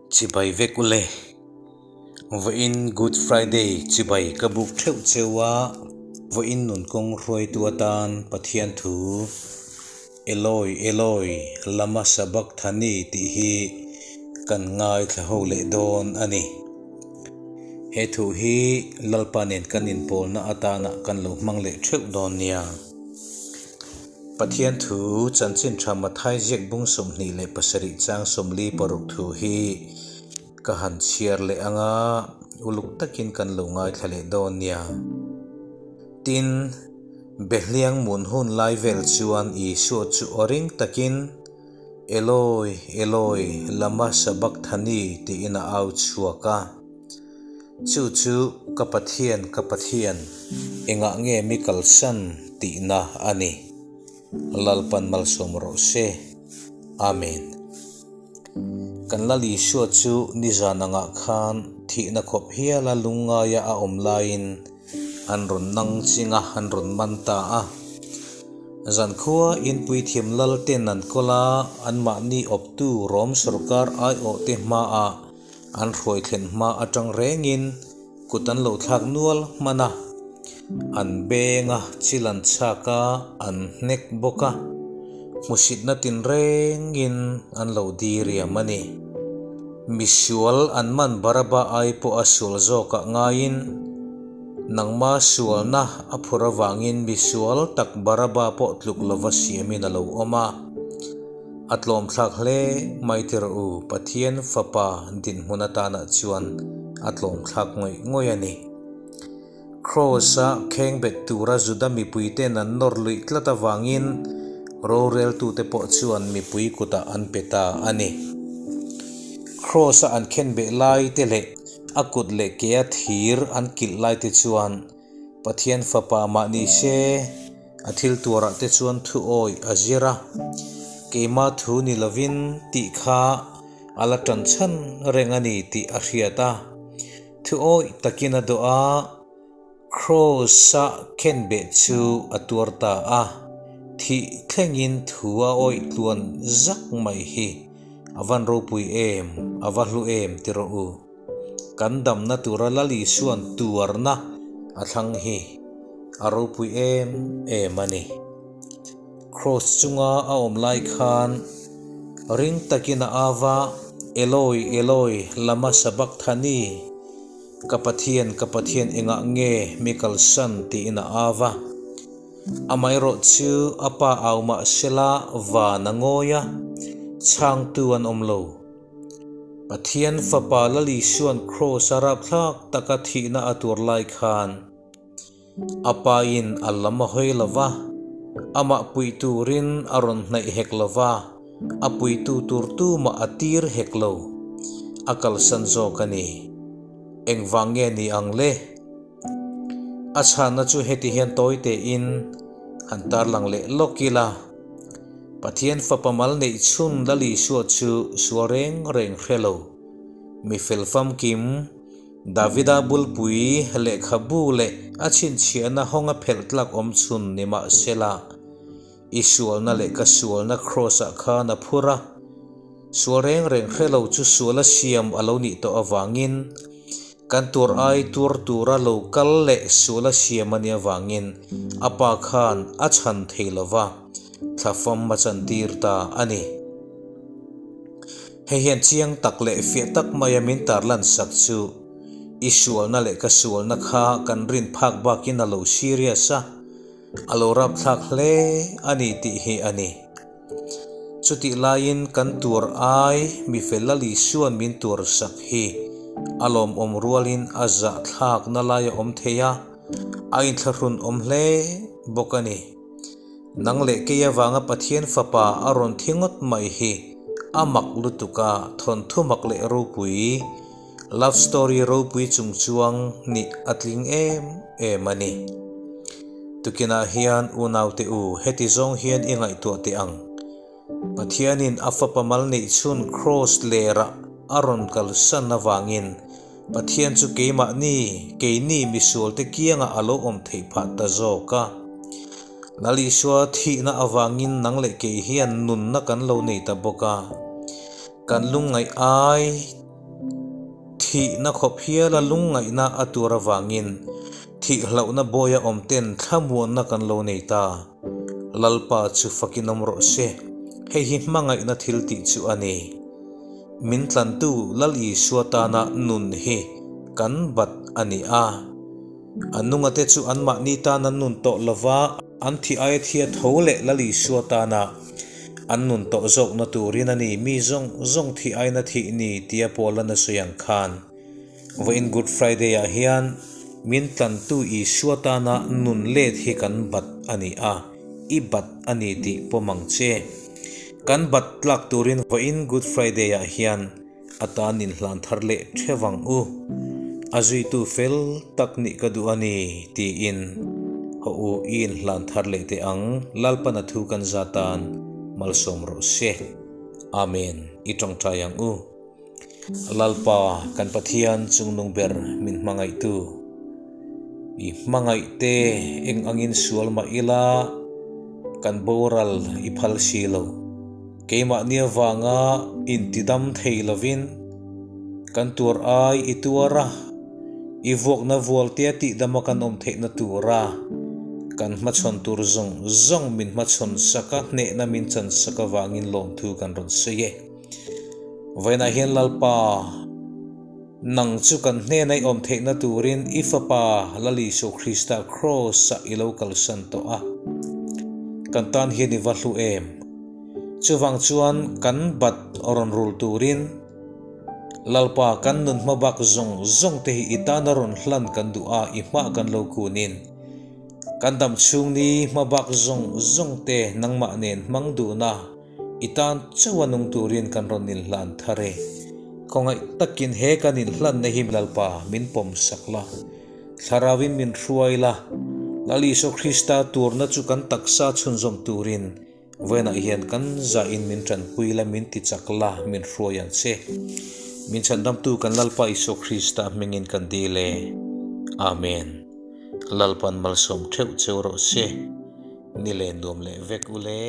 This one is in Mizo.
Chibai vek ule. Vawiin Good Friday chibai ka buk theuh cheu a, vawiin nun kawng hruaitu atan Pathian thu Eloi Eloi lama sabakthani tih hi kan ngaithla ho leh dawn a ni. He thu hi Lalpa nen kan inpawlna atana kan lo hmang leh theuh dawn nia. Pathian thu chanchin tha Mathai ziak bung 27 chang 46 thu hi ka han chhiar leh anga uluk takin kan lo ngaithla leh dawn nia. Tin, Behliang mun hun lai vel chuan Isua chu aw ring takin, Eloi, Eloi, lama sabakthani tiin a au chhuak a. Chu chu ka Pathian, ka Pathian, engah nge mi kalsan tihna a ni. Lalpan malsawm rawh se. Amen. Kan Lal Isua chu nizan angah khan thihna khawp hiala lungngaia a awm laiin an rawn nang ching a, an rawn man ta a. Zankhua inpuithiam lal ten an kawl a, anmahni awptu Rom sorkar aiawhte hmaah An hruai thlen hma atang rengin kut an lo thlak nual hman a, an beng a, chil an chhak a, an hnek bawk a, hmusitna tinrengin an lo diriam a ni. Misual an man Baraba ai pawh a sual zawkah ngaiin, nangma sualna a phur avangin misual tak Baraba pawh tluk lova siamin a lo awm a. A tlawmthlak hle mai tir u, Pathian Fapa dinhmun atanah chuan a tlawmthlak ngawih ngawih a ni. Kraws-a khengbet tura Juda mipuite'n an nawr luih tlat avangin roreltute pawh chuan mipui kutah an pe ta a ni. Kraws-a an khenbeh laite leh a kut leh kea thir an kilh laite chuan Pathian Fapa mah ni se, a thil tuarah te chuan thu awih a zir a, keima thu ni lovin tih kha a la tan chhan reng a ni tih a hriat a. Thu awih takin a dawh a, Kraws-a khenbeh chu a tuar ta a, thih thlengin thu a awih tluan zak mai hi a van ropui em, a va hlu em ti rawh u. Kan damna tura Lal Isua'n tuarna a thlang hi a ropui em em a ni. Kraws chunga a awm lai khan ring takin a au va, Eloi, Eloi, lama sabakthani? Ka Pathian, ka Pathian engah nge mi kalsan? tiin a au va. Amaherawh chu a pa au mahsela van a ngawi a, chhangtu an awm lo. Pathian Fapa Lal Isua'n Kraws a rapthlak taka thihna a tur lai khan a pain a lam a hawi lo va, amah puih turin a rawn hnaih hek lo va, a puitu tur tumah a tir hek lo. A kalsan zawk a ni. Engvang nge ni ang le? A chhanna chu heti hian tawi tein han tarlang leh lawk ila, Pathian Fapa mal neih chhun Lal Isua chu sual reng reng hre lo, mi fel famkim, Davida bulpui lehkhabu leh a chhinchhiahna hawnga phelh tlak awm chhun ni mahsela, I sualna leh ka sualna Kraws-ah khan a phur a, sual reng reng hre lo chu suala siam a lo nih tawh avangin, kan tur ai tur tura lo kal leh suala siam a nih avangin a pa khan a chhan thei lo va, thlafam a chantir ta a ni. Hei hian chiang tak leh fiah tak maia min tarlan sak chu i sualna leh ka sualna kha kan rin phak bakin a lo serious a, A lo rapthlak hle a ni tih hi a ni. Chutih laiin kan tuar ai mi fel Lal Isua'n min tuar sak hi a lawmawm rualin a zahthlakna lai a awm thei a, a inthlahrun awm hle bawk a ni. Nang leh kei avanga Pathian Fapa a rawn thi ngawt mai hi a mak lutuk a, thawnthu mak leh ropui, Love story ropui chung chuang nih a tling em em a ni. Tukinah hian unaute u heti zawng hian i ngaihtuah teh ang. Pathianin a fapa mal neih chhun Kraws lerah a rawn kalsan avangin Pathian chu keimahni, keini misualte kiangah a lo awm theih phah ta zawk a. Lal Isua thihna avangin nang leh kei hian nunna kan lo nei ta bawk a. Kan lungngaih ai. Thihna khawp hiala lungngaihna a tur avangin thih hlauhna bawia awmten thlamuanna kan lo nei ta. Lalpa chu fakin awm rawh se, hei hi hmangaihna thil tih chu a ni. Min tlantu Lal Isua tana nun hi kan bat a ni a. A nungate chu anmahni tan an nun tawh lova, an thih aia thia tho leh Lal Isua tana an nun tawh zawkna turin a ni mi zawng zawng thih aina thih ni tia Paula'n a sawi ang khan. Vawiin Good Friday ah hian min tlantu Isua tana nun let hi kan bat a ni a, i bat a ni tih pawm ang che. Kan bat tlak turin vawiin Good Friday ah hian A tan inhlan thar leh theuh ang u. A zuitu fel tak nih ka duh a ni, tiin haw u i inhlan thar leh teh ang, Lalpan a thu kan za tan malsawm rawh se. Amen. I tawngtai ang u. Lalpa, kan Pathian chungnung ber min hmangaihtu. I hmangaih te eng angin sual mah ila, kan boral i phal si lo. Keimahni avanga intidam thei lovin kan tuar ai i tuar a, i vuakna vualtea tihdama kan awm theihna tura kan hmachhawn tur zawng zawng min hmachhawn sak a, hnehna min chan sak avangin lawmthu kan rawn sawi e. Vawiinah hian Lalpa, nang chu kan hnena i awm theihna turin i Fapa Lal Isua Krista Kraws-ah i lo kalsan tawh a, kan tan hian i va hlu em? Chuvang chuan kan bat rawn rul turin Lalpa kan nun hmabak zawng zawng te hi i tana rawn hlan kan duh a, i hmah kan lo kunin kan dam chhung ni hmabak zawng zawng te nangmah nen hmang duhna i tan chauha nung turin kan rawn inhlan thar e. Khawngaih takin he kan inhlanna hi Lalpa min pawm sak la. Thlarauin min hruai la, Lal Isua Krista turna chu kan taksa chhunzawm turin Vawiinah hian kan zahin min tanpui la, min tichak la, min hruai ang che. Min chhandamtu kan Lalpa Isua Krista hmingin kan dil e. Amen. Lalpan malsawm theuh cheu rawh se. Ni len nuam leh vek u le.